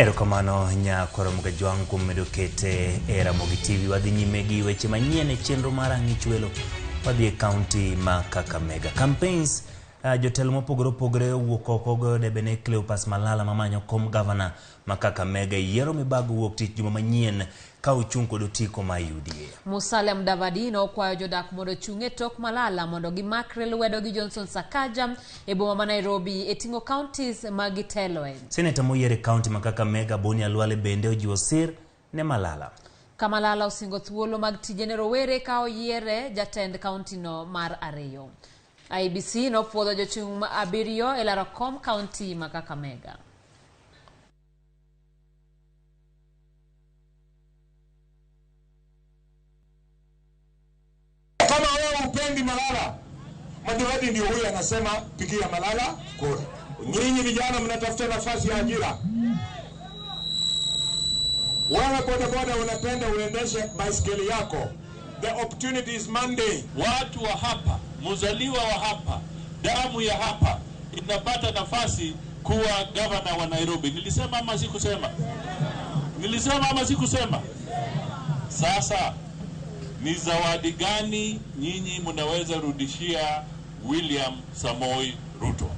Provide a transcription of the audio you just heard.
Erokamano nyakwaro Mgajwang' kuom medo kete e Ramogi TV. Wadhi nyime gi weche manyien e chenro mar Ang'ich Welo. Wadhi e kaunti ma Kakamega. Campaigns jotelo mopogore opogore owuok oko goyo debe ne Cleopas Malala mamanyo kom gavana ma Kakamega e yiero mibago wuok tich juma manyien ka ochung' kod otiko ma UDA. Musalia Mudavadi nokwayo jodak mondo ochung' e tok Malala mondo gimakre lwedo gi Johnson Sakaja e boma ma Nairobi e ting'o counties ma giteloe. Seneta moyier e kaunti ma Kakamega Boni Khalwale bende ojiwo sir ne Malala. Ka Malala osingo thuolo mag tije ne rowere ka oyiere jatend kauntino mar ariyo. IEBC nopuodho jochung' abiriyo e laro kom kaunti ma Kakamega. Kama wewe hupendi Malala, Mudavadi ndio huyo anasema pigia Malala kura. Nyinyi vijana mnatafuta nafasi ya ajira. Wewe bodaboda unapenda uendeshe baiskeli yako. The opportunity is Monday. Watu wa hapa, mzaliwa wa hapa, damu ya hapa inapata nafasi kuwa gavana wa Nairobi. Nilisema ama sikusema? Nilisema ama sikusema? Sasa ni zawadi gani nyinyi mnaweza rudishia William Samoei Ruto?